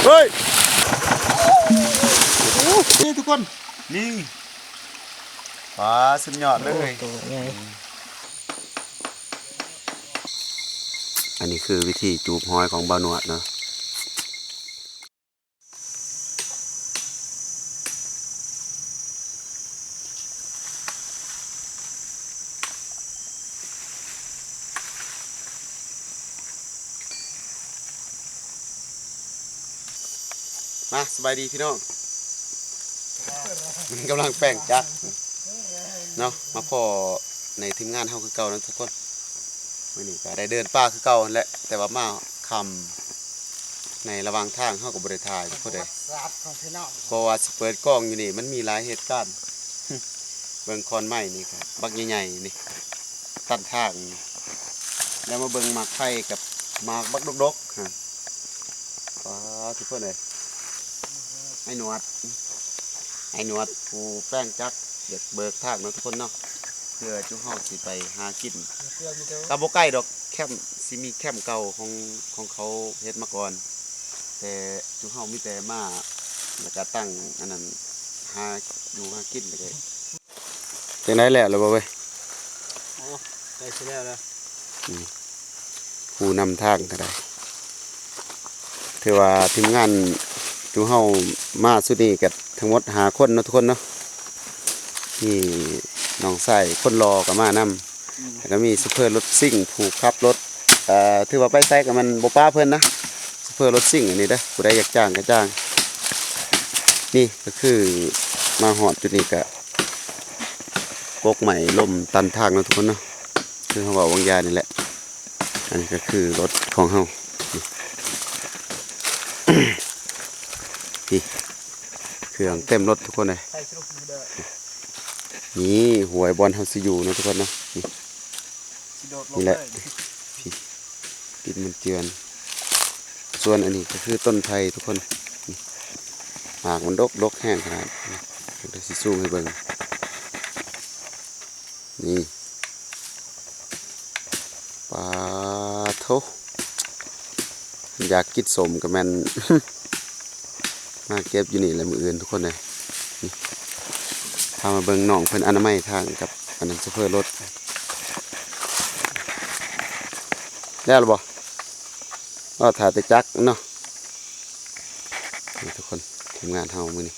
ເຮີ້ຍ ນີ້ທຸກຄົນ ນີ້ ປາ ສຸດຍອດເລີຍ ໂອ້ ໂຕໃຫຍ່ ອັນນີ້ຄືວິທີຈູບຫອຍຂອງບ່າວໜວດເນາະ. ມາ ສະບາຍດີພີ່ນ້ອງ ກຳລັງແປງຈັກເນາະ ມາພໍ້ໃນທີມງານເຮົາຄືເກົ່າເນາະທຸກຄົນ. ມື້ນີ້ກໍໄດ້ເດີນປ່າຄືເກົ່າຫັ້ນແຫຼະ ແຕ່ວ່າມາຄ່ຳ ໃນລະຫວ່າງທາງເຮົາກໍບໍ່ໄດ້ຖ່າຍທຸກຄົນເດ້ ປະຫວັດສາດຂອງພີ່ນ້ອງ ເພາະວ່າຊິເປີດກ້ອງຢູ່ນີ້ ມັນມີຫຼາຍເຫດການ ເບິ່ງຂອນໄມ້ນີ້ກໍບັກໃຫຍ່ໆ ນີ້ ຕັນທາງນີ້ ແລ້ວມາເບິ່ງໝາກໄຜ່ກັບໝາກບັກດົກໆ ຮະ ປາ ທຸກຄົນເອີຍ ອ້າຍໜວດ ອ້າຍໜວດຜູ້ແປງຈັກ ຢາກເບີກທາງເນາະທຸກຄົນເນາະ ເພື່ອຈຸເຮົາຊິໄປຫາກິນ ກໍບໍ່ໄກດອກ ແຄມ ຊິມີແຄມເກົ່າຂອງ ຂອງເຂົາເຮັດມາກ່ອນ ແຕ່ຈຸເຮົາມີແຕ່ມາ ແລ້ວກໍຕັ້ງອັນນັ້ນ ຫາຢູ່ຫາກິນ ແລ້ວກໍ ຈັ່ງໃດແລ້ວລະບໍ່ເວີຍ? ໂອ້ ໃກ້ຊິແລ້ວແລ້ວ ອືມ ຜູ້ນຳທາງກໍໄດ້ ຖືວ່າທີມງານຈຸເຮົາມາຊຸດນີ້ກໍທັງໝົດຫ້າຄົນເນາະທຸກຄົນເນາະ ມີນ້ອງຊາຍຄົນຫຼໍ່ກໍມານຳ ອືມ ແລ້ວກໍມີໂຊເຟີລົດຊິງຜູ້ຂັບລົດ ເອີ ຖືວ່າໄປໃສກໍແມ່ນບໍ່ປະເພິ່ນນະ ໂຊເຟີລົດຊິງອັນນີ້ເດີ ຜູ້ໃດຢາກຈ້າງກໍຈ້າງ. ນີ້ກໍຄືມາຮອດຈຸດນີ້ກໍກົກໄມ້ລົ້ມຕັນທາງເນາະທຸກຄົນເນາະ ຄືເຮົາເວົ້າຫວ່າງຢານີ້ແຫຼະ. ອັນນີ້ກໍຄືລົດຂອງເຮົາ ນີ້ ເຄື່ອງເຕັມລົດທຸກຄົນເອີຍ. ນີ້ຫ້ວຍບ່ອນເຮົາຊິຢູ່ເນາະທຸກຄົນເນາະ ນີ້ ຊິໂດດລົງ ນີ້ແຫຼະ ເລີຍ ນີ້ ປິດມັນເຈື່ອນ. ສ່ວນອັນນີ້ກໍຄືຕົ້ນໄຜ່ທຸກຄົນ ນີ້ ໝາກມັນດົກໆ ແຮງຂະໜາດ ດຽວຊິຊູມໃຫ້ເບິ່ງ ນີ້ ປາໂທ້ ຢາກກິນສົ້ມກໍແມ່ນ ມາເກັບຢູ່ນີ້ແຫຼະມື້ອື່ນທຸກຄົນເອີຍ. ນີ້ ພາມາເບິ່ງນ້ອງເພິ່ນອະນາໄມທາງກັບອັນນັ້ນ ໂຊເຟີລົດ ແລ້ວລະບໍ່? ລໍຖ້າແຕ່ຈັກເນາະ ນີ້ທຸກຄົນ ທີມງານເຮົາມື້ນີ້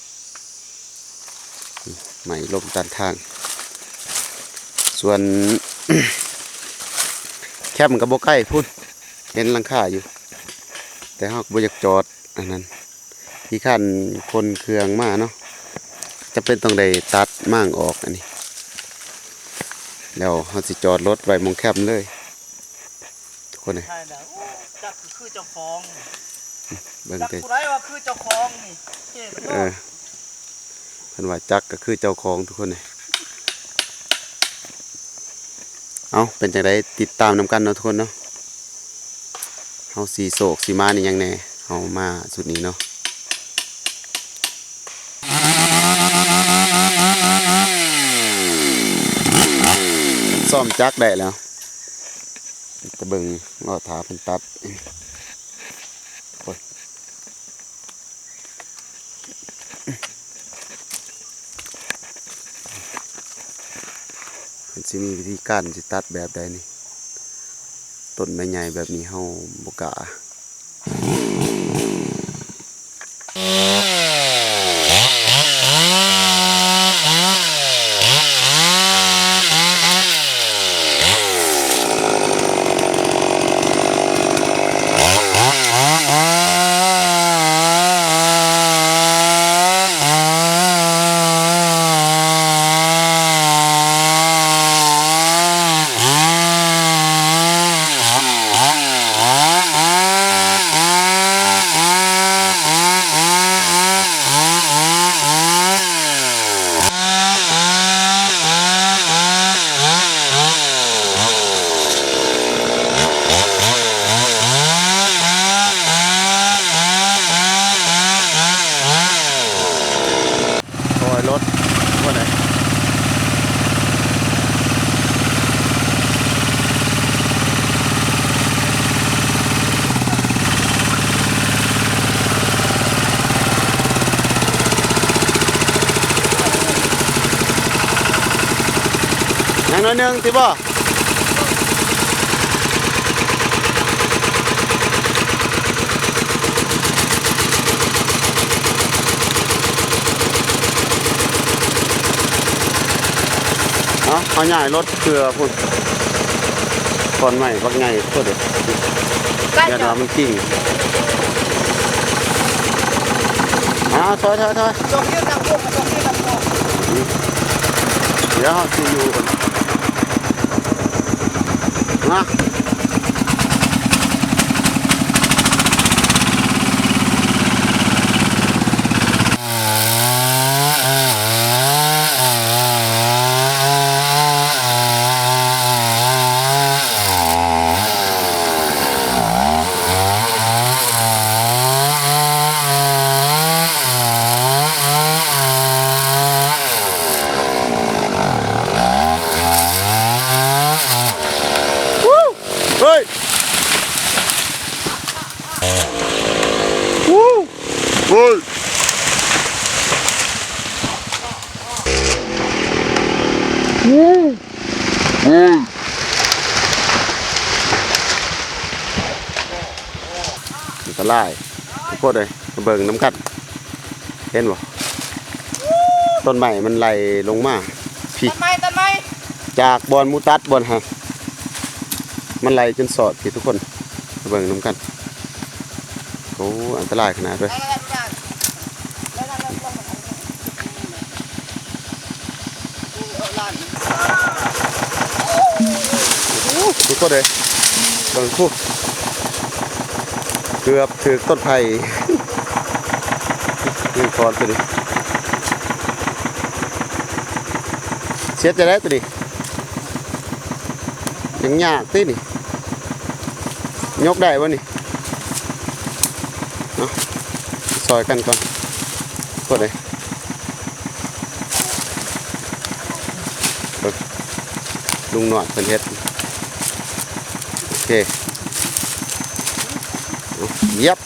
ໄມ້ລົ້ມຕັນທາງ. ສ່ວນແຄມກໍບໍ່ໄກພຸ້ນ ເຫັນຫຼັງຄາຢູ່ ແຕ່ເຮົາກໍບໍ່ຢາກຈອດອັນນັ້ນ ຂີ້ຄ້ານຂົນເຄື່ອງມາເນາະ ຈຳເປັນຕ້ອງໄດ້ຕັດມ້າງອອກອັນນີ້ ແລ້ວເຮົາຊິຈອດລົດໄວ້ໝ່ອງແຄມເລີຍ ທຸກຄົນເອີຍ. ໃຊ່ແລ້ວ ໂອ້ ຈັກກໍຄືເຈົ້າຂອງ ເບິ່ງ ຈັກແຕ່ຜູ້ໃດວ່າຄືເຈົ້າຂອງນີ້ ເອີ ເພິ່ນວ່າຈັກກໍຄືເຈົ້າຂອງທຸກຄົນເອີຍ. ເອົ້າ ເປັນຈັ່ງໃດ ຕິດຕາມນຳກັນເນາະທຸກຄົນເນາະ ເຮົາຊິໂຊກຊິໝານອີ່ຫຍັງແດ່ ເຮົາມາຊຸດນີ້ເນາະ. ຊ້ອມຈັກໄດ້ແລ້ວ ໄປເບິ່ງ ລໍຖ້າເພິ່ນຕັດ ໂອ້ຍ ເພິ່ນຊິມີວິທີການຊິຕັດແບບໃດນີ້ ຕົ້ນໄມ້ໃຫຍ່ແບບນີ້ເຮົາບໍ່ກ້າ. ໜ້ອຍໜຶ່ງຕິບໍ່? ເອົາ ເຮົາຍ້າຍລົດເພື່ອພຸ້ນ ທ່ອນໄມ້ບັກໃຫຍ່ພຸ້ນເດ້ ຢ້ານວ່າມັນກິ້ງ. ອ່າ ຖອຍ ຖອຍ ຖອຍ ດຽວເຮົາຊິຢູ່ ນະ. ເຮີ້ຍ ເຮີ້ຍ ເຮີ້ຍ ເຮີ້ຍ ອັນຕະລາຍ ທຸກຄົນເອີຍ ມາເບິ່ງນຳກັນ ເຫັນບໍ່? ຕົ້ນໄມ້ມັນໄຫຼລົງມາ ພີ້ ຕົ້ນໄມ້ ຕົ້ນໄມ້ ຈາກບ່ອນໝູຕັດບ່ອນຫັ້ນ ມັນໄຫຼຈົນສອດພີ້ ທຸກຄົນ ມາເບິ່ງນຳກັນ. ໂອ້ ອັນຕະລາຍຂະໜາດເລີຍ. ທຸກຄົນເອີຍ ເບິ່ງພຸ້ນ ເກືອບຖືກຕົ້ນໄຜ່ ນີ້ ຄອນໂຕນີ້ ເຮັດຈັ່ງໃດໂຕນີ້? ຍັງຍາກຕິນີ້ ຍົກໄດ້ບໍ່ນີ້? ເອົາ ຊ່ອຍກັນກ່ອນ ໂຄດເດ້. ເບິ່ງ ລຸງໜວດເພິ່ນເຮັດ ໂອເຄ ເອົາ ຢຽບ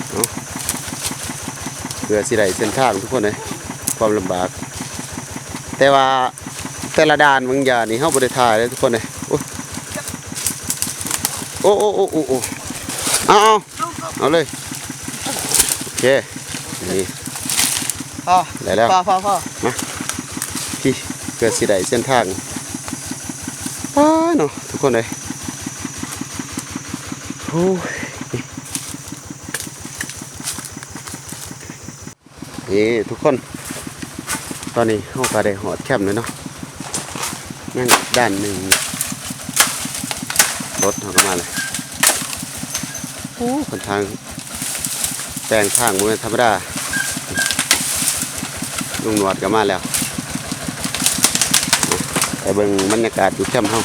ເອົາ ເພື່ອຊິໄດ້ເສັ້ນທາງ ທຸກຄົນເອີຍ ຄວາມລຳບາກ ແຕ່ວ່າ ແຕ່ລະດ່ານບາງຢ່າງນີ້ເຮົາບໍ່ໄດ້ຖ່າຍເດ້ທຸກຄົນເດ້. ໂອ້ ໂອ້ ໂອ້ ເອົາ ເອົາ ເອົາເລີຍ ໂອເຄ ນີ້ ພໍ ໄດ້ແລ້ວ ພໍ ພໍ ພໍ ມາ ພີ້ ເພື່ອຊິໄດ້ເສັ້ນທາງ ປ້າເນາະ ທຸກຄົນເອີຍ ໂອ້ຍ. ນີ້ທຸກຄົນ ຕອນນີ້ເຮົາກໍໄດ້ຮອດແຄມແລ້ວເນາະ ຍັງອີກດ່ານໜຶ່ງ ລົດເຮົາກໍມາແລ້ວ. ໂອ້ ຫົນທາງແປງທາງບໍ່ແມ່ນທຳມະດາ ລຸງໜວດກໍມາແລ້ວ ໄປເບິ່ງບັນຍາກາດຢູ່ແຄມເຮົາ.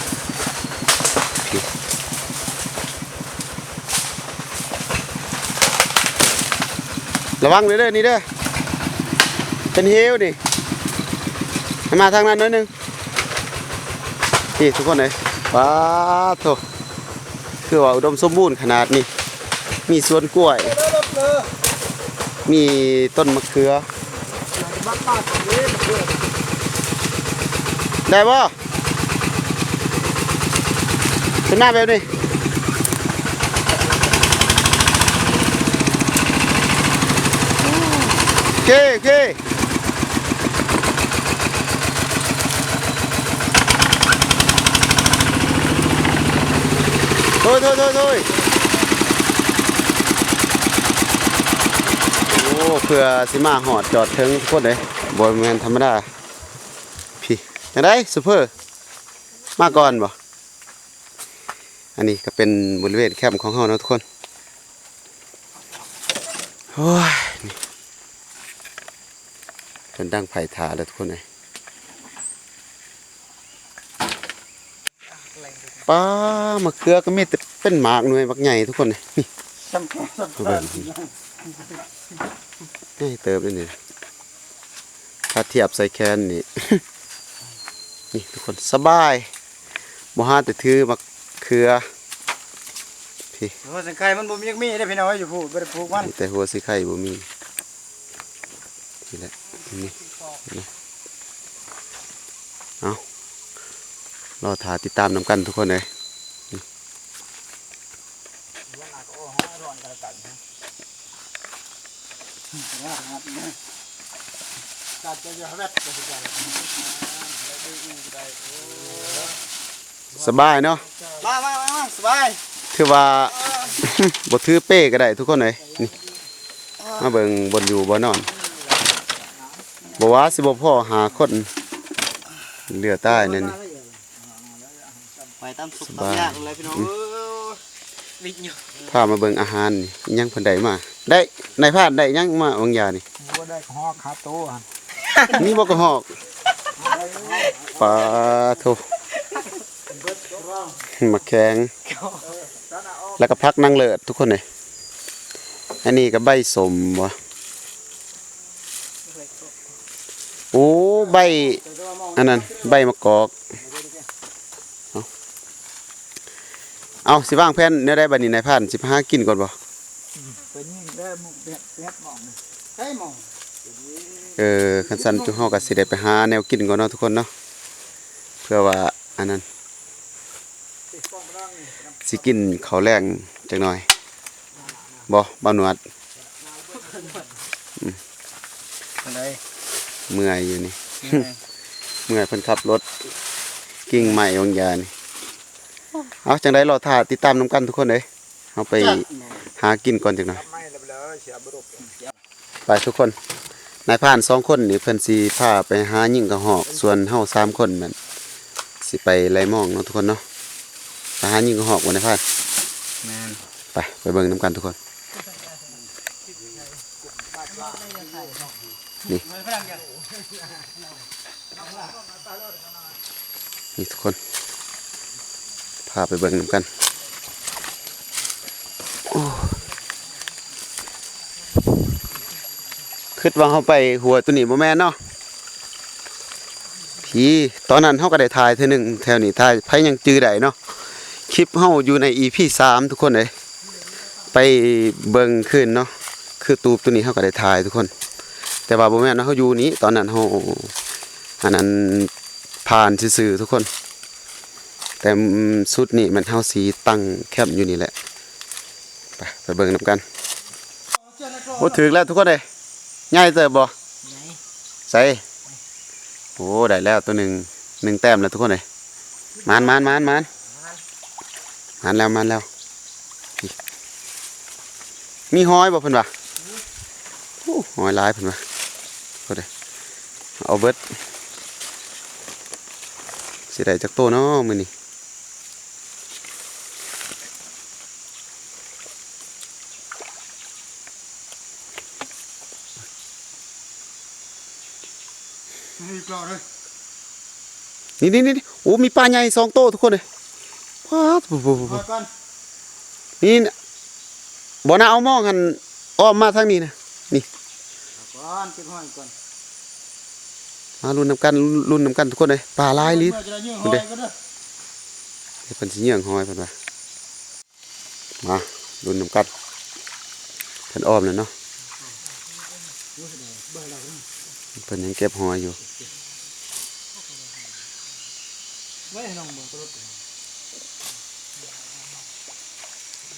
ລະວັງເດີ ນີ້ເດີ ເປັນເຫວນີ້ ໃຫ້ມາທາງນັ້ນໜ້ອຍໜຶ່ງ ນີ້ທຸກຄົນເອີຍ ປາໂທ້ ຄືວ່າອຸດົມສົມບູນຂະໜາດນີ້ ມີສວນກ້ວຍ ມີຕົ້ນມະເຂືອ ໄດ້ບໍ່? ຂຶ້ນມາແບບນີ້ ໂອເຄ ໂອເຄ ໂທຍ ໂທຍ ໂທຍ ໂທຍ ໂອ້ ເພື່ອຊິມາຮອດຈອດເຖິງ ທຸກຄົນເອີຍ ບໍ່ແມ່ນທຳມະດາ. ພີ້ ຈັ່ງໃດຊຸບເພີ ມາກ່ອນບໍ່? ອັນນີ້ກໍເປັນບໍລິເວນແຄມຂອງເຮົາເນາະທຸກຄົນ. ໂອ້ຍ ນີ້ ເພິ່ນດັງໄຟຖ້າແລ້ວທຸກຄົນເອີຍ. ປາ ມະເຂືອກໍມີແຕ່ເປັນໝາກໜ່ວຍບັກໃຫຍ່ທຸກຄົນເອີຍ. ນີ້ ສຳຄັນ ສຳຄັນ ໃຫຍ່ເຕີບເດ້ນີ້. ຖ້າທຽບໃສ່ແຂນນີ້ ນີ້ທຸກຄົນ ສະບາຍ ບໍ່ຫາແຕ່ຖືໝາກເຂືອ. ພີ້ ຫົວຊິງໄຄມັນບໍ່ມີ ຍັງມີເດ້ພີ່ນ້ອງເອີຍ ຢູ່ພຸ້ນ ບໍ່ໄດ້ປູກມັນ ມີແຕ່ຫົວຊິງໄຄບໍ່ມີ. ນີ້ແຫຼະ ນີ້ ນີ້ ເອົາ ເອົາ ລໍຖ້າຕິດຕາມນຳກັນທຸກຄົນເອີຍ. ສະບາຍເນາະ ມາ ມາ ມາ ມາ ສະບາຍ ຖືວ່າ ບໍ່ຖືເປ້ກໍໄດ້ທຸກຄົນເອີຍ. ນີ້ ມາເບິ່ງບ່ອນຢູ່ບ່ອນນອນ ບໍ່ວ່າຊິບໍ່ພໍຫ້າຄົນ ເຫຼືອຕາຍແນວນີ້. ໄປຕາມທຸກຕາມຍາກແຫຼະພີ່ນ້ອງເອີຍ. ພາມາເບິ່ງອາຫານນີ້ ອີຫຍັງເພິ່ນໄດ້ມາ ໄດ້ ນາຍພານໄດ້ຫຍັງມາບາງຢ່າງນີ້? ບໍ່ໄດ້ກະຮອກຄາໂຕຫັ້ນ. ມີບໍ່ກະຮອກ? ປາໂທ ໝາກແຂງ ແລ້ວກະຜັກນາງເລີດທຸກຄົນເອີຍ. ອັນນີ້ກະໃບສົ້ມບໍ? ໂອ້ ໃບ ອັນນັ້ນ ໃບມະກອກ. ເອົາ ເອົາ ຊິວາງແຜນແນວໃດບາດນີ້ນາຍພານ? ຊິໄປຫາກິນກ່ອນບໍ? ໄປຍິງແລ້ວໝູກແບດແບດໝອງ ໃຊ້ໝອງ. ເອີ ຄັນຊັ້ນຈຸເຮົາກະຊິໄດ້ໄປຫາແນວກິນກ່ອນເນາະທຸກຄົນເນາະ ເພື່ອວ່າ ອັນນັ້ນ ຊິກິນເຂົ້າແລງຈັກໜ່ອຍບໍ ບ່າວໜວດ? ອືມ ອັນໃດ? ເມື່ອຍຢູ່ນີ້ ເມື່ອຍ ເມື່ອຍ ເພິ່ນຂັບລົດກິ້ງໄມ້ບາງຢ່າງນີ້. ເອົາ ຈັ່ງໃດລໍຖ້າຕິດຕາມນຳກັນທຸກຄົນເອີຍ. ເຮົາໄປຫາກິນກ່ອນຈັກໜ່ອຍ. ໄປທຸກຄົນ ນາຍພານສອງຄົນນີ້ເພິ່ນຊິພາໄປຫາຍິງກະຮອກ ສ່ວນເຮົາສາມຄົນນັ້ນຊິໄປໄລ່ມອງເນາະທຸກຄົນເນາະ. ໄປຫາຍິງກະຮອກບໍ່ນາຍພານ? ແມ່ນ. ໄປ ໄປເບິ່ງນຳກັນທຸກຄົນ. ນີ້ ນີ້ທຸກຄົນ ພາໄປເບິ່ງນຳກັນ. ໂອ້ ຄິດວ່າເຮົາໄປຫົວໂຕນີ້ບໍ່ແມ່ນເນາະ. ພີ້ ຕອນນັ້ນເຮົາກະໄດ້ຖ່າຍເທື່ອໜຶ່ງແຖວນີ້ ຖ້າໃຜຍັງຈື່ໄດ້ເນາະ ຄລິບເຮົາຢູ່ໃນອີພີສາມທຸກຄົນເອີຍ. ໄປເບິ່ງຄືນເນາະ ຄືຕູບໂຕນີ້ເຮົາກະໄດ້ຖ່າຍທຸກຄົນ ແຕ່ວ່າບໍ່ແມ່ນວ່າເຮົາຢູ່ນີ້ ຕອນນັ້ນເຮົາ ອັນນັ້ນ ຜ່ານຊື່ໆທຸກຄົນ. ແຕ່ ອືມ ຊຸດນີ້ແມ່ນເຮົາຊິຕັ້ງແຄມຢູ່ນີ້ແຫຼະ. ໄປ ໄປເບິ່ງນຳກັນ. ໂອ້ ຖືກແລ້ວທຸກຄົນເອີຍ. ໃຫຍ່ເຕີບບໍ່? ໃຫຍ່. ໃສ? ໂອ້ ໄດ້ແລ້ວໂຕໜຶ່ງ ໜຶ່ງແຕ້ມແລ້ວທຸກຄົນເອີຍ. ມານ ມານ ມານ ມານ ມານແລ້ວ ມານແລ້ວ. ນີ້ ມີຫອຍບໍ່ເພິ່ນວ່າ? ໂອ້ ຫອຍຫຼາຍເພິ່ນວ່າ. ໂອ້ ເອົາເບິດ. ຊິໄດ້ຈັກໂຕເນາະມື້ນີ້? ນີ້ ນີ້ ນີ້ ໂອ້ ມີປາໃຫຍ່ສອງໂຕທຸກຄົນເອີຍ. ປາດ ນີ້ ບໍ່ນາ ເອົາມອງຫັ້ນ ອ້ອມມາທາງນີ້ນະ. ນີ້ ເອົາກ່ອນ ເກັບຫອຍກ່ອນ. ມາລຸ້ນນຳກັນ ລຸ້ນນຳກັນທຸກຄົນເອີຍ. ປາຫຼາຍອີ່ຫຼີ. ເບິ່ງເດີ ເພິ່ນຊິເຫຍື່ອງຫອຍເພິ່ນວ່າ. ມາລຸ້ນນຳກັນ. ເພິ່ນອ້ອມແລ້ວເນາະ ເພິ່ນຍັງເກັບຫອຍຢູ່.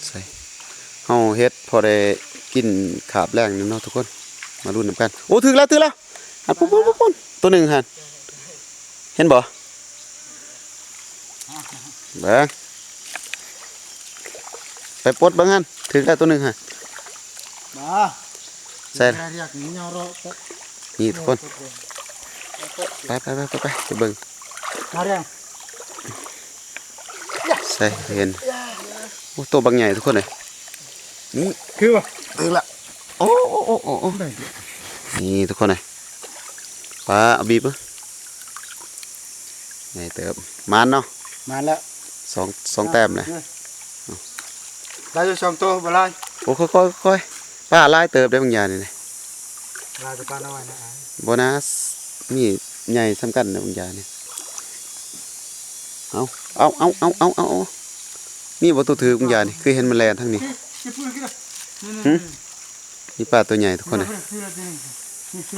ໃສ່ ເຮົາເຮັດພໍໄດ້ກິນຄາບແລງນີ້ເນາະທຸກຄົນ. ມາລຸ້ນນຳກັນ. ໂອ້ ຖືກແລ້ວ ຖືກແລ້ວ. ຫັ້ນ ປຸ້ນໆໆໆ ໂຕໜຶ່ງຫັ້ນ ເຫັນບໍ່? ເບິ່ງ ໄປປົດເບິ່ງຫັ້ນ ຖືກແລ້ວໂຕໜຶ່ງຫັ້ນ. ມາ ໃສ່ ນີ້ທຸກຄົນ. ໄປ ໄປ ໄປ ໄປ ໄປເບິ່ງ. ມາແລ້ວ. ໃສ່ ເຫັນ. ໂອ້ ໂຕບັກໃຫຍ່ທຸກຄົນເອີຍ. ນີ້ ຄືວ່າ ຖືກລະ. ໂອ້ ໂອ້ ໂອ້ ໂອ້ ໂອ້ ໄດ້ ນີ້ທຸກຄົນເອີຍ. ປາ ເອົາບີບເບິ່ງ. ໃຫຍ່ເຕີບ. ມານເນາະ. ມານແລ້ວ ສອງ ສອງແຕ້ມແຫຼະ. ເອີ ໄດ້ຢູ່ສອງໂຕ ບໍ່ຫຼາຍ. ໂອ້ ຄ່ອຍໆ ຄ່ອຍໆ. ປາຫຼາຍເຕີບໄດ໋ບາງຢ່າງນີ້. ຫຼາຍແຕ່ປານ້ອຍນະ. ບໍ່ນາ ມີໃຫຍ່ສ່ຳກັນນະບາງຢ່າງນີ້. ເອົາ ເອົາ ເອົາ ເອົາ ເອົາ ເອົາ ເອົາ. ມີບໍ່ໂຕຖືກບາງຢ່າງນີ້? ຄືເຫັນມັນແລ່ນທາງນີ້. ຫຶ? ມີປາໂຕໃຫຍ່ທຸກຄົນເອີຍ.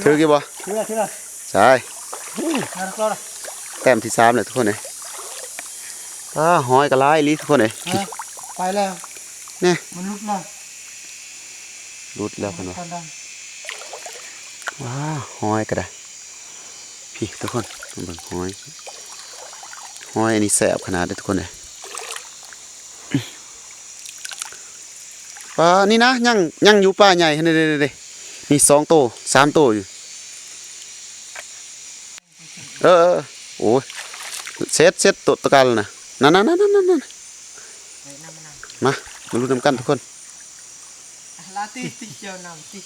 ຖືກຢູ່ບໍ່? ຖືກແລ້ວ ຖືກແລ້ວ. ໃສ່. ໂອ້ ມາແລ້ວ ມາແລ້ວ. ແຕ້ມທີສາມແລ້ວທຸກຄົນເອີຍ. ອ້າ ຫອຍກໍຫຼາຍອີ່ຫຼີທຸກຄົນເອີຍ. ຮະ ໄປແລ້ວ ນີ້ ມັນຫຼຸດແລ້ວ ຫຼຸດແລ້ວເພິ່ນວ່າ. ວ້າ ຫອຍກໍໄດ້ ພີ້ທຸກຄົນ ເບິ່ງຫອຍ ຫອຍອັນນີ້ແຊບຂະໜາດເດີທຸກຄົນເອີຍ. ປາ ນີ້ນະ ຍັງ ຍັງຢູ່ ປາໃຫຍ່ຫັ້ນເດ້ ນີ້ສອງໂຕ ສາມໂຕຢູ່. ເອີ ເອີ ໂອ້ຍ ເສັດ ເສັດ ໂຕ ໂຕກາລະນະ ນັ້ນໆໆໆ ມາ ມາລຸ້ນນຳກັນທຸກຄົນ. ລາຕິ ຕິ ເຈົ້ານຳຕິ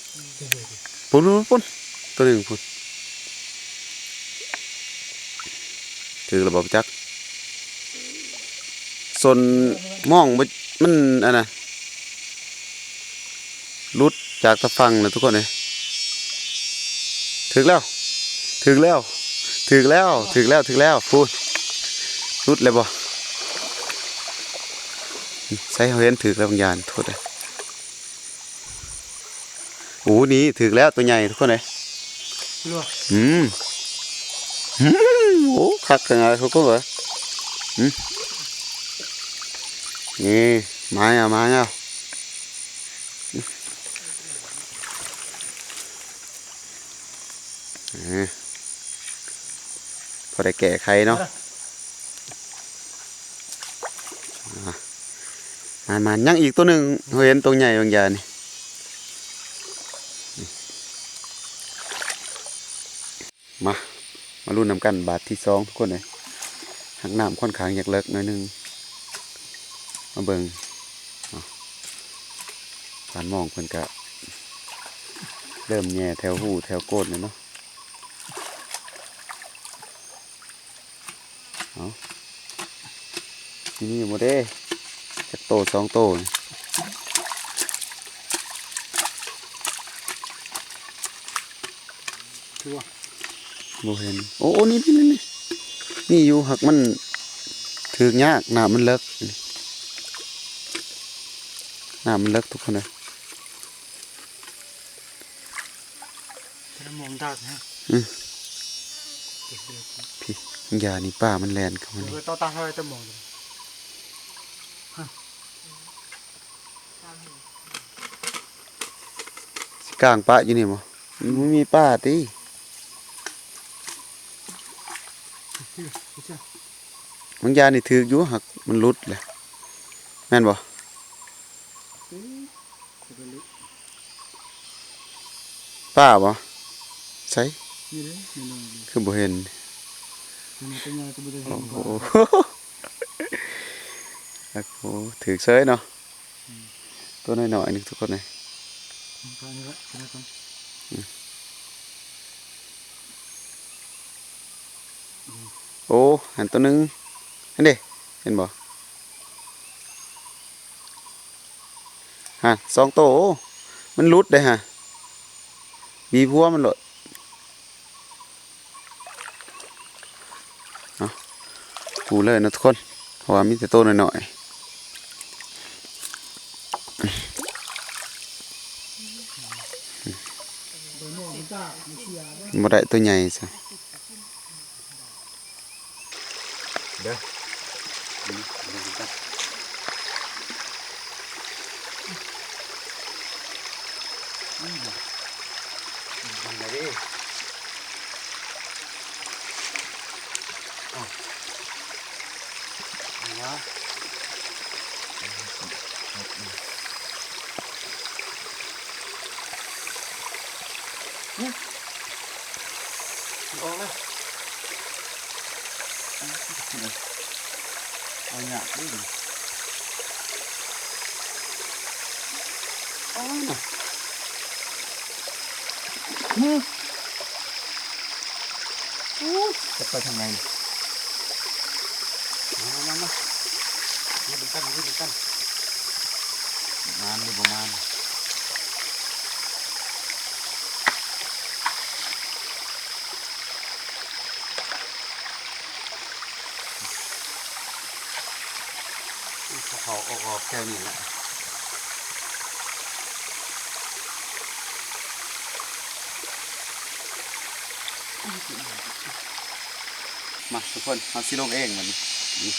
ພຸ້ນໆໆ ໂຕໜຶ່ງພຸ້ນ ຖືກແລ້ວບໍ່ຈັກ. ສົນມອງບໍ່ ມັນອັນນະ ຫຼຸດຈາກຕາຝັ່ງນະທຸກຄົນເອີຍ. ຖືກແລ້ວ ຖືກແລ້ວ ຖືກແລ້ວ ຖືກແລ້ວ ຖືກແລ້ວ ພຸ້ນ ຫຼຸດແລ້ວບໍ່? ໃສ ເຮົາເຫັນຖືກແລ້ວບາງຢ່າງ ໂທດເດີ. ໂອ້ ນີ້ຖືກແລ້ວ ໂຕໃຫຍ່ທຸກຄົນເອີຍ. ອືມ ອືມ ໂອ້ ຄັກຂະໜາດ ທຸກຄົນເອີຍ. ອືມ ນີ້ ມາແລ້ວ ມາແລ້ວ. ເອີ ພໍໄດ້ແກ້ໄຂເນາະ. ອ່າ ມາໆ ຍັງອີກໂຕໜຶ່ງ ເຮົາເຫັນໂຕໃຫຍ່ບາງຢ່າງນີ້. ມາ ມາລຸ້ນນຳກັນບາດທີສອງທຸກຄົນເອີຍ. ຫາກນ້ຳຂ້ອນຂ້າງຢາກເລິກໜ້ອຍໜຶ່ງ ມາເບິ່ງເນາະ. ທ່ານມອງເພິ່ນກະເລີ່ມແຍ່ແຖວຮູແຖວໂກນແລ້ວເນາະ. ເອົາ ຊິມີບໍ່ເດ້ ຈັກໂຕສອງໂຕນີ້ ຄືວ່າ ບໍ່ເຫັນ. ໂອ້ ໂອ້ ນີ້ ນີ້ ນີ້ ນີ້ຢູ່ ຫາກມັນຖືກຍາກ ນ້ຳມັນເລິກ ນ້ຳມັນເລິກທຸກຄົນເອີຍ. ແຕ່ລະມອງດັກນະ ອື ພີ້ ຢ່ານີ້ ປາມັນແລ່ນເຂົ້າມານີ້ ເອີ ຕໍ່ຕາເຮົາໄດ້ແຕ່ມອງ ຊິກາງປະຢູ່ນີ້ບໍ່? ມັນບໍ່ມີປາຕິ? ບາງຢ່າງນີ້ຖືກຢູ່ ຫາກມັນຫຼຸດແຫຼະ ແມ່ນບໍ່? ປາບໍ່? ໃສ? ນີ້ເດ້ ນ້ອຍໆ ຄືບໍ່ເຫັນ? ໂອ້ໂຫ ໂອ້ໂຫ ຖືກເສີຍເນາະ. ອືມ ຕົວນ້ອຍໆ ນີ້ທຸກຄົນເອີຍ. ອືມ ໂອ້ ຫັ້ນຕົວໜຶ່ງ ຫັ້ນເດ້ ເຫັນບໍ່? ຮະ ສອງໂຕ ໂອ້ ມັນຫຼຸດເດ້ຮະ ບີບຫົວມັນໂລດ. ເອົາ ປູເລີຍເນາະທຸກຄົນ ເພາະວ່າມີແຕ່ໂຕນ້ອຍໆ ບໍ່ໄດ້ໂຕໃຫຍ່ຊະ. ເດີ ອືມ ມັນລະເດ້ ເອົາ ເອົາວະ. ອືມ ມັນອອກແລ້ວ ອືມ ເອົາຍາກເດ້ ເອົານະ ອືມ ໂອ້ຍ ຈະໄປທາງໃດ? ມາ ມາ ມາ ມາ ເຮັດນຳກັນ ເຮັດນຳກັນ ມານຫຼືບໍ່ມານ? ເຂົາອອກໆ ແຖວນີ້ແຫຼະ. ມາທຸກຄົນ ເຮົາຊິລົງເອງບັດນີ້. ນີ້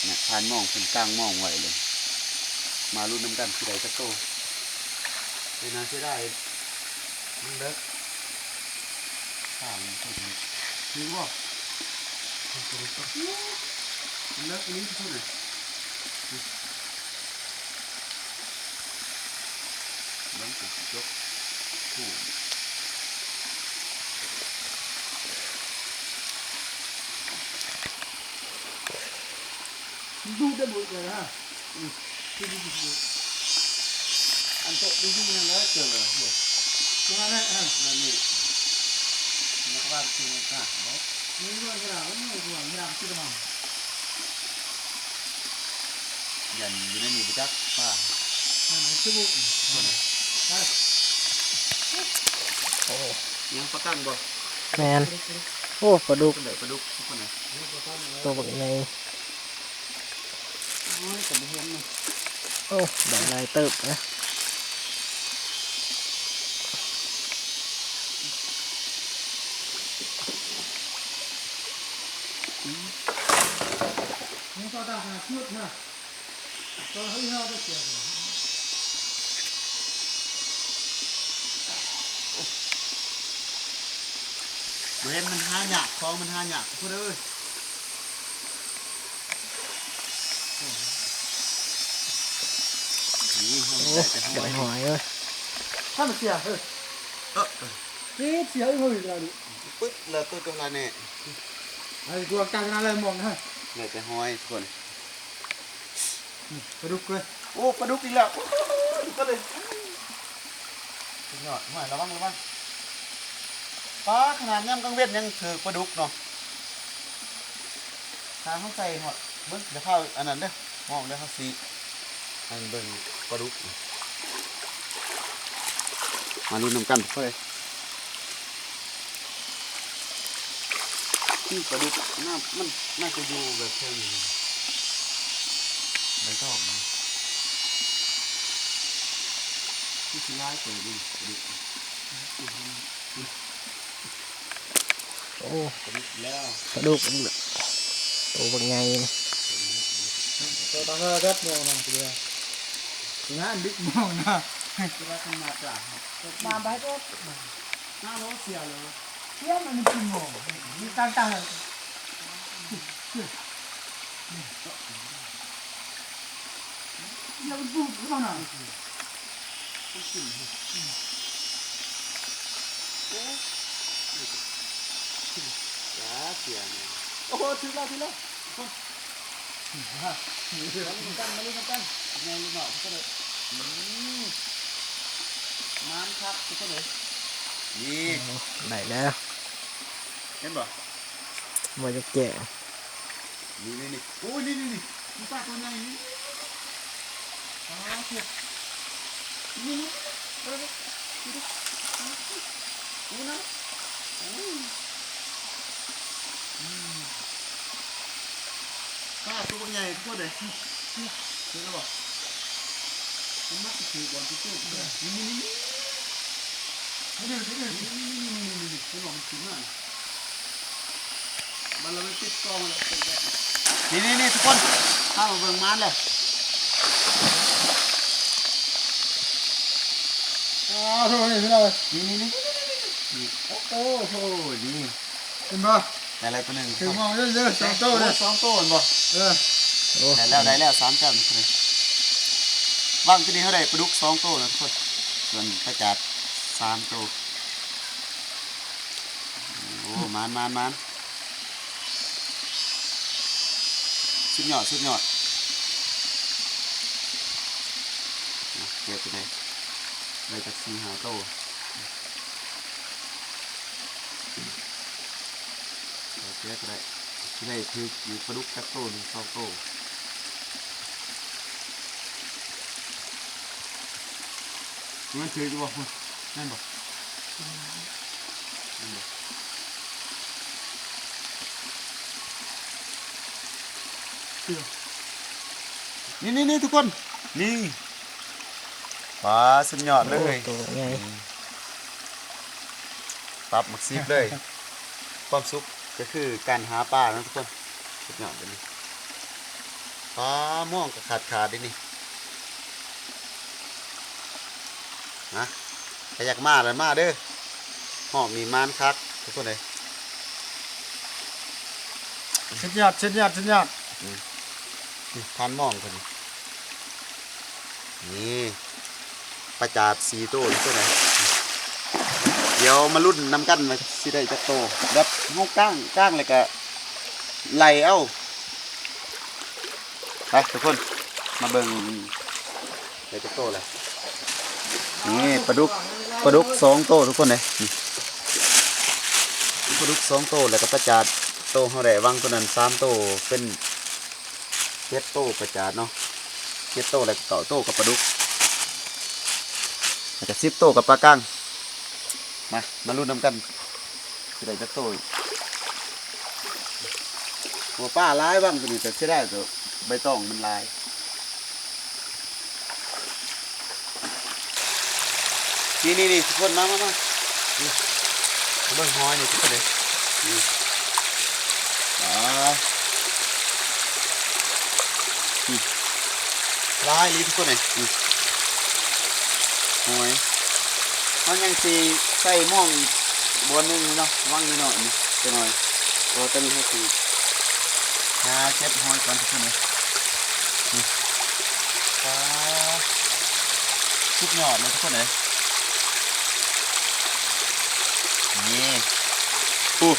ນີ້ ຜ່ານມອງ ເພິ່ນກາງມອງໄວ້ເລີຍ. ມາລຸ້ນນຳກັນຊິໄດ້ຈັກໂຕ. ເປັນໜ້າເສຍດາຍ ມັນເລິກ. ຂ້າງນີ້ ຖືກບໍ່? ມັນເລິກອີ່ຫຼີທຸກຄົນເອີຍ. ເບິ່ງ ເປັນກະຈົກ ໂອ້ ມັນດູດໄດ້ໝົດເລີຍນະ. ອືມ ອັນໂຕະນີ້ຢູ່ນັ້ນແຫຼະ ເກີດເລີຍ ຕົວນັ້ນແຫຼະ ເອີ ນັ້ນນີ້ ນັກວາດທີ່ກາດເນາະ. ຢ້ານຢູ່ໃນນີ້ບໍ່ຈັກປາ. ໂອ້ ຍັງປາກັງບໍ່? ແມ່ນ. ໂອ້ ປາດຸກ ປາດຸກ ໂຕບັກໃຫຍ່. ໂອ້ຍ ກໍບໍ່ເຫັນນະ. ໂອ້ ໄດ້ຫຼາຍເຕີບນະ. ບໍ່ເຫັນ ມັນຫາຍາກ ຂອງມັນຫາຍາກພຸ້ນເອີຍ. ນີ້ ໂອ້ ໄດ້ຫອຍເວີ້ຍ. ຖ້າມັນເສຍ ເອີ ເອີ ເສຍເອີຍ ປຶດລະ ໂຕໂຕລະແນ່ ໄອ້ກວງກາງນະເລີຍມອງນະ. ໄດ້ແຕ່ຫອຍທຸກຄົນ. ນີ້ ປາດຸກເລີຍ. ໂອ້ ປາດຸກອີກແລ້ວ ທຸກຄົນເອີຍ. ສຸດຍອດ. ໂອ້ຍ ລະວັງ ລະວັງ. ປາ ຂະໜາດຍາມກາງເວັນຍັງຖືກປາດຸກເນາະ. ຖ້າເຮົາໃສ່ຮອດ ເບິ່ງ ດຽວພາອັນນັ້ນເດີ ມອງເດີ ເຮົາຊິອັນເບິ່ງປາດຸກ. ມາລຸ້ນນຳກັນເລີຍ. ຄືປາດຸກ ໜ້າ ມັນໜ້າຈະຢູ່ແບບແຖວນີ້ ໃບຕອງນີ້ ຄືຊິຫຼາຍໂຕຢູ່ປາດຸກ. ໂອ້ ປາດຸກອີກແລ້ວ ປາດຸກອີກແລ້ວ ໂຕບັກໃຫຍ່. ໂຕຕາເຮີດັດມອງນະ ເດ ນານດິກມອງນະ ຄືວ່າຄັນມາປາ ມາໄປໂດດ ໜ້າໂລເສຍເລີຍ. ເສຍມັນກິນໝໍ ມີການຕາຍ ເສຍມັນບູດຂຶ້ນມານະ ມັນກິນ. ໂອ້ ຢາເສຍແມ່. ໂອ້ໂຫ ຖືກແລ້ວ ຖືກແລ້ວ. ມາລຸ້ນນຳກັນ ມາລຸ້ນນຳກັນ ໃຫຍ່ຢູ່ເນາະ ເພິ່ນກໍໄດ້. ອືມ ມານຄັກ ເພິ່ນກໍໄດ້. ນີ້ ໂອ້ ໄດ້ແລ້ວ ເຫັນບໍ່? ບໍ່ຢາກແຈ້ງ ນີ້ໆໆ ໂອ້ຍ ນີ້ໆໆ ມີປາຕົວໃຫຍ່ນີ້. ປາດໂທ້ ນີ້ໆໆ ເອີ ນີ້ໆ ໂອ້ຍ ນັ້ນ ໂອ້ຍ ອືມ ປາ ໂຕບັກໃຫຍ່ໂພດເດ້. ເຫັນແລ້ວບໍ່? ມັນມັກຊິຖືກບ່ອນທີ່ໂຕກະໄດ້. ນີ້ໆໆ ນີ້ໆ ນີ້ໆ ນີ້ໆ ນີ້ໆ ນີ້ໆ ເຫັນບໍ່? ມັນຂຶ້ນມາ ມັນລະມັນຕິດກອງແລ້ວ. ນີ້ໆໆ ທຸກຄົນ ພາມາເບິ່ງມານແລ້ວ. ອ້າວ ໂທ້ ນີ້ພີ່ນ້ອງເອີຍ ນີ້ໆໆ ນີ້ ໂອ້ໂຫ ນີ້ ເຫັນບໍ່? ໄດ້ແລ້ວໂຕໜຶ່ງ ຖືກມອງເດີ ສອງໂຕເດີ ໂອ້ ສອງໂຕແມ່ນບໍ່? ເອີ ໂອ້ ໄດ້ແລ້ວ ໄດ້ແລ້ວ ສາມແຕ້ມ ວາງທີ່ນີ້ເຮົາໄດ້ປາດຸກສອງໂຕນະທຸກຄົນ ສ່ວນປາຈາດສາມໂຕ. ໂອ້ ມານໆໆ ສຸດຍອດ ສຸດຍອດ. ນະ ເກັບໄປໄດ້ ໄດ້ຈັກສີ່ຫ້າໂຕ. ເອົາແກະກໍໄດ້ ຊິໄດ້ຖືກຢູ່ປາດຸກຈັກໂຕໜຶ່ງສອງໂຕ. ມັນຖືກຢູ່ບໍ່? ແມ່ນບໍ່? ແມ່ນບໍ່? ນີ້ໆໆ ທຸກຄົນ ນີ້ ປາ ສຸດຍອດເລີຍ ໂອ້ ໂຕໃຫຍ່ ອືມ ປັບໝາກຊີບເລີຍ ຄວາມສຸກ ກໍຄືການຫາປາເນາະທຸກຄົນ ສຸດຍອດເລີຍນີ້. ປາມອງກໍຂາດໆເດ້ນີ້ ນະ ໃຜຢາກມາລະມາເດີ ຮອບນີ້ໝານຄັກທຸກຄົນເອີຍ. ສຸດຍອດ ສຸດຍອດ ສຸດຍອດ. ອືມ ນີ້ ທ່ານມອງເພິ່ນ ນີ້ ປາຈາດສີ່ໂຕ ເປັນຈັ່ງໃດ? ດຽວມາລຸ້ນນຳກັນວ່າຊິໄດ້ຈັກໂຕ ແບບເຮົາກ້າງ ກ້າງແລ້ວກະໄລ່ເອົາ. ໄປທຸກຄົນ ມາເບິ່ງ ໄດ້ຈັກໂຕແລ້ວ. ນີ້ປາດຸກ ປາດຸກສອງໂຕທຸກຄົນເດ້ ນີ້ ປາດຸກສອງໂຕ ແລ້ວກະປາຈາດໂຕເຮົາໄດ້ຫວ່າງໂຕນັ້ນສາມໂຕ ເປັນ ເຈັດໂຕປາຈາດເນາະ ເຈັດໂຕ ແລ້ວກໍເກົ້າໂຕກັບປາດຸກ ແລ້ວກໍສິບໂຕກັບປາກາງ. ມາ ມາລຸ້ນນຳກັນ ຊິໄດ້ຈັກໂຕອີກ. ໂອ້ ປາຫຼາຍຫວ່າງໂຕນີ້ ແຕ່ເສຍດາຍໂຕໃບຕອງມັນຫຼາຍ. ນີ້ໆໆ ທຸກຄົນ ມາ ມາ ມາ ນີ້ ເບິ່ງຫອຍນີ້ທຸກຄົນເອີຍ ນີ້ ອາ ນີ້ ຫຼາຍອີ່ຫຼີທຸກຄົນເອີຍ ນີ້ ຫອຍ. ເຮົາຍັງຊິໃສ່ມອງອີກບ່ອນໜຶ່ງເນາະ ຫວ່າງນ້ອຍໆນີ້ຈັກໜ່ອຍ ເພາະວ່າຕອນນີ້ເຮົາຊິຫາເກັບຫອຍກ່ອນທຸກຄົນເອີຍ. ນີ້ ປາ ສຸດຍອດເລີຍທຸກຄົນເອີຍ ນີ້ ໂອ້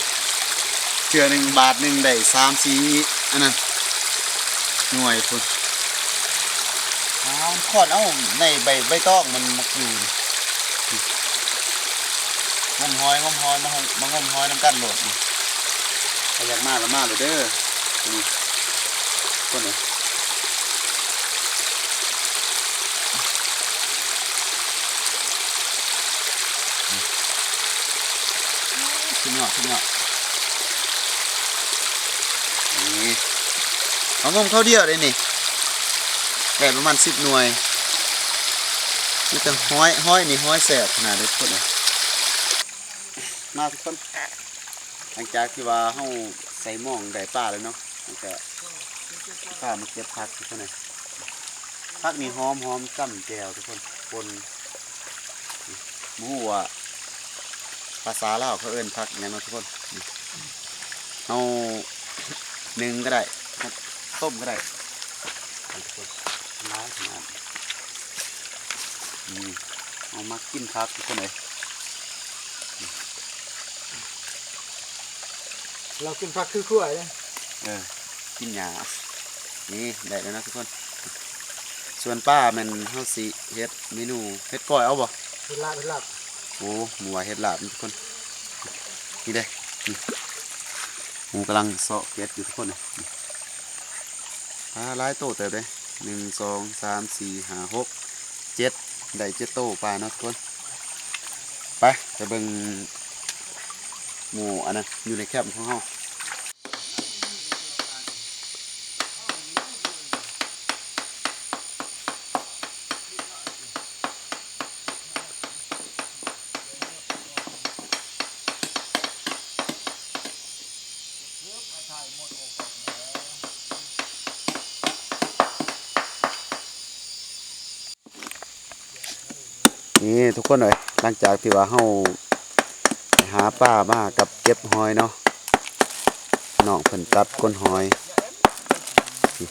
ເທື່ອໜຶ່ງບາດໜຶ່ງໄດ້ສາມສີ່ ອັນນັ້ນ ໜ່ວຍພຸ້ນ. ອ້າວ ມັນຄ້ອນເອົາໃນໃບ ໃບຕອງມັນມັກຢູ່ນີ້ ງົມຫອຍ ງົມຫອຍ ມາ ມາງົມຫອຍນຳກັນໂລດນີ້. ໃຜຢາກມາກໍມາໂລດເດີ ນີ້ ຄົນນີ້ ສຸດຍອດ ສຸດຍອດ. ນີ້ ເຮົາງົມຄາວດຽວເດ້ນີ້ ໄດ້ປະມານສິບໜ່ວຍ ມີແຕ່ຫອຍ ຫອຍນີ້ ຫອຍແຊບຂະໜາດເດ້ທຸກຄົນເອີຍ. ມາທຸກຄົນ ຫຼັງຈາກທີ່ວ່າເຮົາໃສ່ມອງໄດ້ປາແລ້ວເນາະ ເຮົາກະພາມາເກັບຜັກທຸກຄົນເອີຍ. ຜັກນີ້ຫອມໆ ຈ້ຳແຈ່ວທຸກຄົນ ປົ່ນ ບໍ່ຮູ້ວ່າພາສາລາວເຂົາເອີ້ນຜັກຫຍັງເນາະທຸກຄົນ. ເຮົາໜຶ້ງກໍໄດ້ ເຮົາຕົ້ມກໍໄດ້ ຫຼາຍຂະໜາດ. ນີ້ ເຮົາມັກກິນຜັກທຸກຄົນເອີຍ ລາວກິນຜັກຄືຄວາຍເດ້ ເອີ ກິນຫຍ້າ. ນີ້ ໄດ້ແລ້ວນະທຸກຄົນ ສ່ວນປາແມ່ນເຮົາຊິເຮັດເມນູເຮັດກ້ອຍເອົາບໍ່? ເຮັດລາບ ເຮັດລາບ. ໂອ້ ໝູວ່າເຮັດລາບທຸກຄົນ ນີ້ເດ້ ນີ້ ໝູກຳລັງເຊາະເກັບຢູ່ທຸກຄົນ. ປາຫຼາຍໂຕເຕີບເດ້ ໜຶ່ງ ສອງ ສາມ ສີ່ ຫ້າ ຫົກ ເຈັດ ໄດ້ເຈັດໂຕປາເນາະທຸກຄົນ. ໄປ ໄປເບິ່ງໝູ່ອັນນັ້ນຢູ່ໃນແຄມຂອງເຮົາ. ນີ້ທຸກຄົນເອີຍ ຫຼັງຈາກທີ່ວ່າເຮົາໄປຫາປາມາກັບເກັບຫອຍເນາະ ນ້ອງເພິ່ນຕັດກົ້ນຫອຍ ນີ້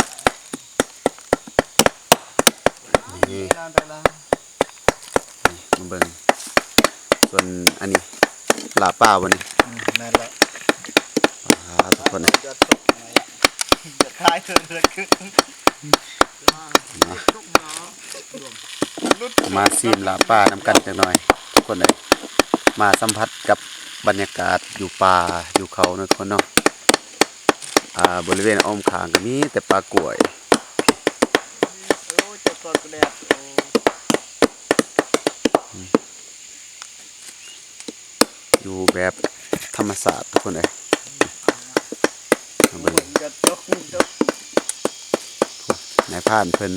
ນີ້ ມາເບິ່ງ ສ່ວນອັນນີ້ລາບປາບໍ່ນີ້? ອືມ ແມ່ນແລ້ວ ປາ ທຸກຄົນເອີຍ ມາ ມາຊີມລາບປານຳກັນຈັກໜ່ອຍທຸກຄົນເອີຍ ມາສຳຜັດກັບບັນຍາກາດຢູ່ປ່າຢູ່ເຂົາເນາະທຸກຄົນເນາະ. ອ່າ ບໍລິເວນອ້ອມຂ້າງກໍມີແຕ່ປ່າກ້ວຍ ໂອ້ ເຈົ້າກອດກະແດດ ໂອ້ ຢູ່ແບບທຳມະຊາດທຸກຄົນເອີຍ ມາເບິ່ງ ນາຍພານເພິ່ນ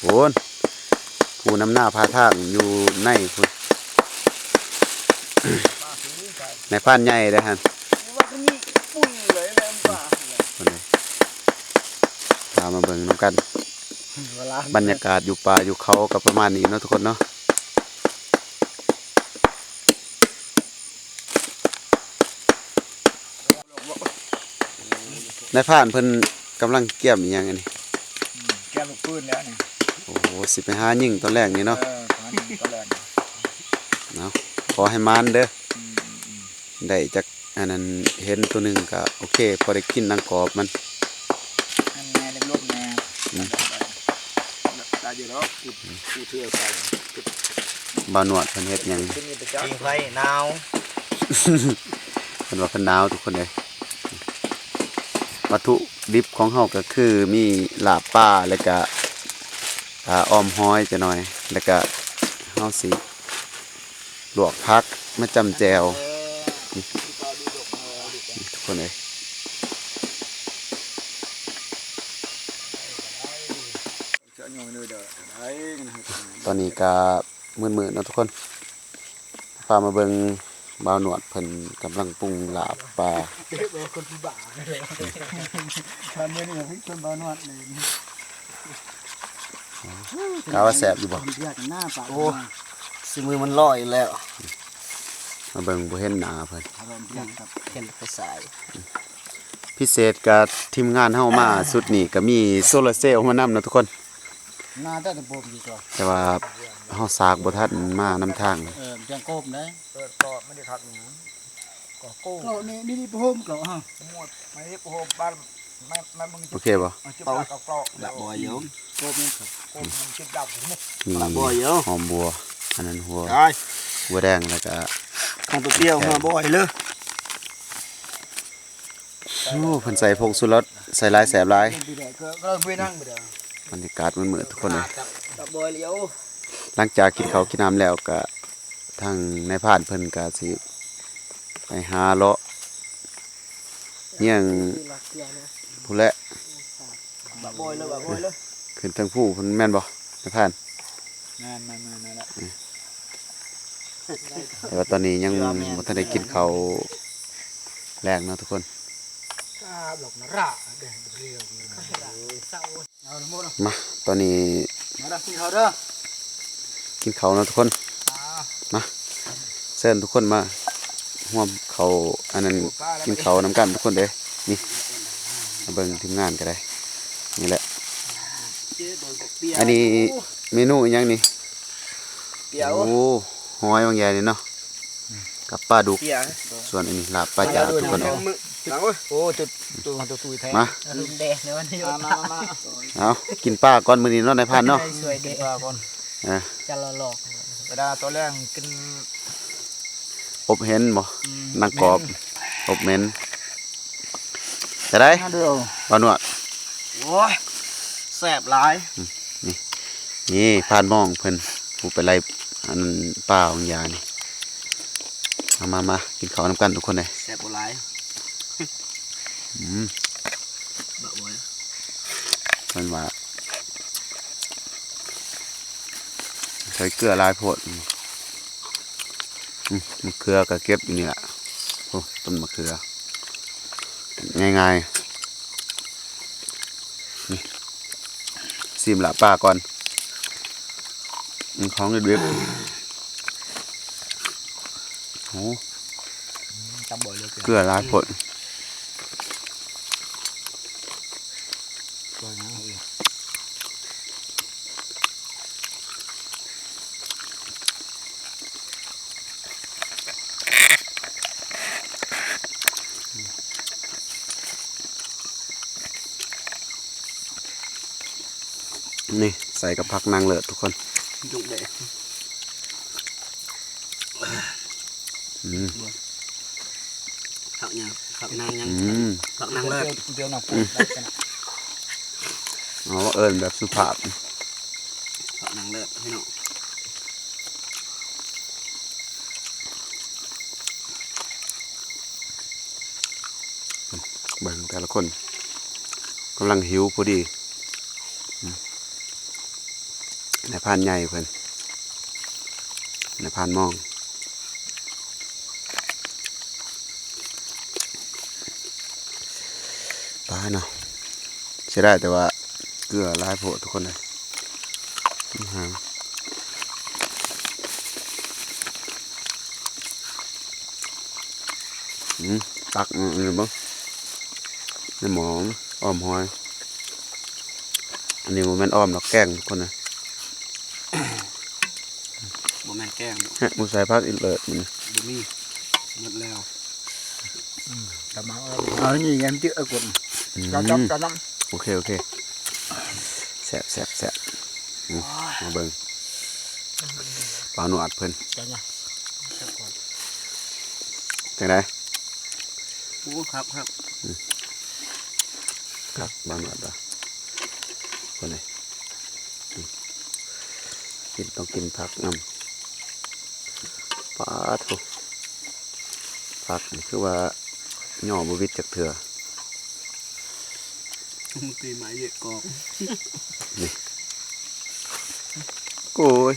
ໂອ້ນ ຜູ້ນຳໜ້າພາທາງຢູ່ໃນພຸ້ນ ນາຍພານໃຫຍ່ເດ້ຫັ້ນ. ນຳກັນ. ບັນຍາກາດຢູ່ປ່າຢູ່ເຂົາກໍປະມານນີ້ເນາະທຸກຄົນເນາະ. ນາຍພານເພິ່ນກຳລັງກຽມອີ່ຫຍັງອັນນີ້? ອືມ ກຽມລູກປືນແລ້ວນີ້. ໂອ້ໂຫ ຊິໄປຫາຍິງຕອນແລງນີ້ເນາະ. ເອີ ຫາຍິງຕອນແລງ. ເອົາ ຂໍໃຫ້ໝານເດີ. ອືມໆໆ ໄດ້ຈັກ ອັນນັ້ນເຫັນໂຕໜຶ່ງກໍໂອເຄ ພໍໄດ້ກິນໜັງກອບມັນ. ອັນແນ່ເລັກລົບແນ່. ອືມ ໄດ້ຢູ່ດອກ ກູເທື່ອໄປ. ບ່າວນວດເພິ່ນເຮັດຫຍັງ? ກິນໄຟໜາວ ເພິ່ນວ່າເພິ່ນໜາວທຸກຄົນເອີຍ. ວັດຖຸດິບຂອງເຮົາກໍຄືມີລາບປາ ແລ້ວກະ ອ່າ ອອມຫອຍຈັກໜ່ອຍ ແລ້ວກະເຮົາຊິ ລວກຜັກມາຈ້ຳແຈ່ວ ນີ້ ນີ້ທຸກຄົນເອີຍ. ຕອນນີ້ກະມືດໆເນາະທຸກຄົນ ພາມາເບິ່ງບ່າວນວດເພິ່ນກຳລັງປຸງລາບປາ. ເອີ ຄົນທີ່ບ້າ ມາມື້ນີ້ເພິ່ນບ່າວນວດເລີຍ. ກະວ່າແຊບຢູ່ບໍ່? ໂອ້ ສີມືມັນຫຼໍ່ຢູ່ແລ້ວ. ມາເບິ່ງ ບໍ່ເຫັນໜ້າເພິ່ນ ເຫັນແຕ່ສາຍ. ພິເສດກະທີມງານເຮົາມາຊຸດນີ້ກະມີໂຊລາເຊວມານຳເນາະທຸກຄົນ. ໜ້າຈະບໍ່ມີກໍ ແຕ່ວ່າເຮົາສາກບໍ່ທັນມານຳທາງ. ເອີ ມັນຈະໂກບໄດ໋. ເອີ ກໍມັນໄດ້ຄັກນີ້ ກໍໂກບ ກໍມີ ມີ ມີຜ້າຫົ່ມກໍ ຮະ ໝົດ ມີຜ້າຫົ່ມບ້ານ. ໂອເຄບໍ່? ເອົາ ລະບໍ່ຢູ່ ໂກບມັນ ໂກບມັນ ມີ ລະບໍ່ຢູ່ ຫອມບົວ ອັນນັ້ນຫົວ ຫົວແດງ ແລ້ວກະ ຂອງຕົວປ່ຽວ ຫອມບົວເລີຍ. ໂອ້ ເພິ່ນໃສ່ຜົງຊູລົດ ໃສ່ຫຼາຍແຊບຫຼາຍ. ບັນຍາກາດມືດໆ ທຸກຄົນເອີຍ. ຫຼັງຈາກກິນເຂົ້າກິນນ້ຳແລ້ວກະ ທາງນາຍພານເພິ່ນກະຊິໄປຫາເລາະຍ່ຽງພຸ້ນແຫຼະ ຂຶ້ນເທິງພູພຸ້ນແມ່ນບໍ່ນາຍພານ? ແມ່ນໆໆ ນັ້ນແຫຼະ. ແຕ່ວ່າຕອນນີ້ຍັງບໍ່ທັນໄດ້ກິນເຂົ້າແລງເນາະທຸກຄົນ. ມາ ຕອນນີ້ ມາເດີ ກິນເຂົ້າເດີ ກິນເຂົ້າເນາະທຸກຄົນ. ມາ ເຊີນທຸກຄົນມາຮ່ວມເຂົ້າ ອັນນັ້ນ ກິນເຂົ້ານຳກັນທຸກຄົນເດີ. ນີ້ ມາເບິ່ງທີມງານກໍໄດ້ ນີ້ແຫຼະ. ອັນນີ້ເມນູອີ່ຫຍັງນີ້? ໂອ້ ຫອຍບາງຢ່າງນີ້ເນາະ ກັບປາດຸກ. ສ່ວນອັນນີ້ລາບປາຈາທຸກຄົນເນາະ. ໂອ້ ໂຕ ໂຕ ໂຕຕຸ້ຍແທ້ ມາ ມາ ມາ ມາ ເອົາ ກິນປາກ່ອນມື້ນີ້ເນາະນາຍພານເນາະ. ກິນປາກ່ອນ ເອີ ຈະລອກ ເວລາຕອນແລງກິນ ອົບເຫັນບໍ່? ອືມ ໜັງກອບ ອົບເໝັນ ຈະໄດ້ ມາເດີ ບ່າວນວດ. ໂອ້ຍ ແຊບຫຼາຍ. ອືມ ນີ້ ນີ້ພານມອງເພິ່ນ ຜູ້ໄປໄລ່ອັນປາຂອງຢານີ້. ມາ ມາ ມາ ກິນເຂົ້ານຳກັນທຸກຄົນເອີຍ. ແຊບບໍ່ຫຼາຍ. ອືມ ເພິ່ນວ່າ ໃສ່ເກືອຫຼາຍໂພດ. ອືມ ມະເຂືອກໍເກັບຢູ່ນີ້ລະ. ໂອ້ ຕົ້ນມະເຂືອ ງ່າຍໆ. ນີ້ ຊີມລາບປາກ່ອນ. ອືມ ຂອງດິບໆ. ໂອ້ ຕຳບໍ່ເລີຍ ເກືອຫຼາຍໂພດ. ນີ້ ໃສ່ກັບຜັກນາງເລີດທຸກຄົນ. ຈຸກເດ້. ອືມ ຜັກຫຍັງ? ຜັກນາງຫຍັງ? ອືມ ຜັກນາງເລີດ. ດຽວນາງປູດ ອືມ ໄດ້ກັນນະ. ເອົາ ເອີ້ນແບບສຸພາບ. ຜັກນາງເລີດພີ່ນ້ອງ. ເບິ່ງແຕ່ລະຄົນກຳລັງຫິວພໍດີ. ນາຍພານໃຫຍ່ເພິ່ນ ນາຍພານມອງ. ປາເນາະ ເສຍດາຍແຕ່ວ່າ ເກືອຫຼາຍໂພດທຸກຄົນເອີຍ. ອືມ ຕັກ ອືມ ເບິ່ງ ໃນໝໍ້ ອ້ອມຫອຍ. ອັນນີ້ບໍ່ແມ່ນອ້ອມດອກ ແກງທຸກຄົນເອີຍ. ບໍ່ແມ່ນແກງ ແຮະ ບໍ່ໃສ່ຜັກອີເລີດມື້ນີ້ ບໍ່ມີ ໝົດແລ້ວ. ອືມ ກະມາເອົາ ເອົານີ້ແຫນມຈິເອົາກົນ ອືມ ຈະຈັບ ຈະນຳ. ໂອເຄ ໂອເຄ ແຊບ ແຊບ ແຊບ. ອືມ ໂອ້ຍ ມາເບິ່ງ ບ່າວໜວດເພິ່ນ ຈະນະ ແຊບກ່ອນ. ຈັ່ງໃດ? ໂອ້ ຄັກ ຄັກ ອືມ ຄັກ ບ່າວໜວດວ່າ ເພິ່ນເອີຍ. ອືມ ກິນ ຕ້ອງກິນຜັກນຳ. ປາໂທ້ ຜັກນີ້ຄືວ່າຍໍບໍ່ວິດຈັກເທື່ອ. ມັນຕີໄມ້ເຍະກອງ ນີ້ ໂອ້ຍ.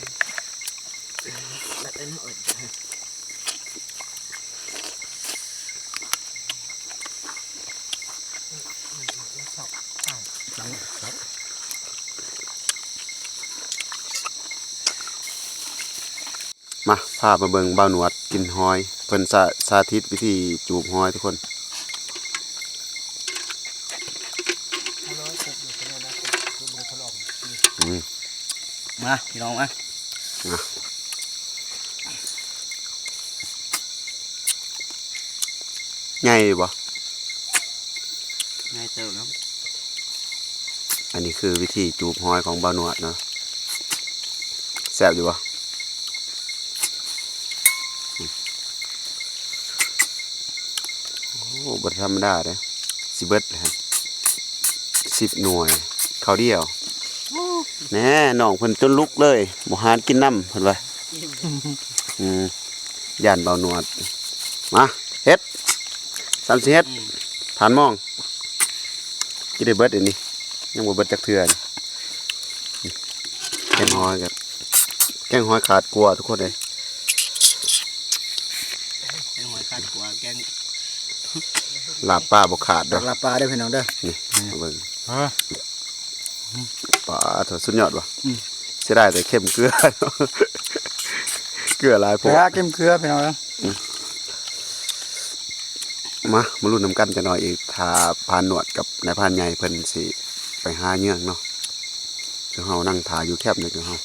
ມາ ພາມາເບິ່ງບ່າວໜວດກິນຫອຍ ເພິ່ນສາ ສາທິດວິທີຈູບຫອຍທຸກຄົນ. ອືມ ມາ ພີ່ນ້ອງມາ ມາ. ໃຫຍ່ຢູ່ບໍ່? ໃຫຍ່ເຕີບແລ້ວ. ອັນນີ້ຄືວິທີຈູບຫອຍຂອງບ່າວໜວດເນາະ. ແຊບຢູ່ບໍ່? ໂອ້ ບໍ່ທຳມະດາເດ້ ຊິເບິດແລ້ວ ສິບໜ່ວຍ ເຂົ້າດຽວ. ແນ່ ນ້ອງເພິ່ນຈົນລຸກເລີຍ ບໍ່ຫານກິນນຳ ເພິ່ນວ່າ. ອືມ ຢ້ານບ່າວໜວດ. ມາ ເຮັດ ສ່ຳຊິເຮັດ ອືມ ຜ່ານມອງ. ກິນໄດ້ເບິດອັນນີ້ ຍັງບໍ່ເບິດຈັກເທື່ອ. ແກງຫອຍກັບ ແກງຫອຍຂາດບໍ່ໄດ້ທຸກຄົນເອີຍ. ແກງຫອຍຂາດບໍ່ ແກງ ລາບປາບໍ່ຂາດເດີ ລາບປາເດີພີ່ນ້ອງເດີ. ນີ້ ນີ້ ມາເບິ່ງ ເອີ ປາໂທ້ ສຸດຍອດວ່າ. ອືມ ເສຍດາຍແຕ່ເຄັມເກືອ ເກືອຫຼາຍໂພດ ເກືອ ເຄັມເກືອພີ່ນ້ອງເອີຍ. ມາ ມາລຸ້ນນຳກັນຈັກໜ່ອຍອີກ ຖ້າພານໜວດກັບນາຍພານໃຫຍ່ເພິ່ນຊິໄປຫາເຫຍື່ອງເນາະ. ຄືເຮົານັ່ງຖ້າຢູ່ແຄມນີ້ ຄືເຮົາ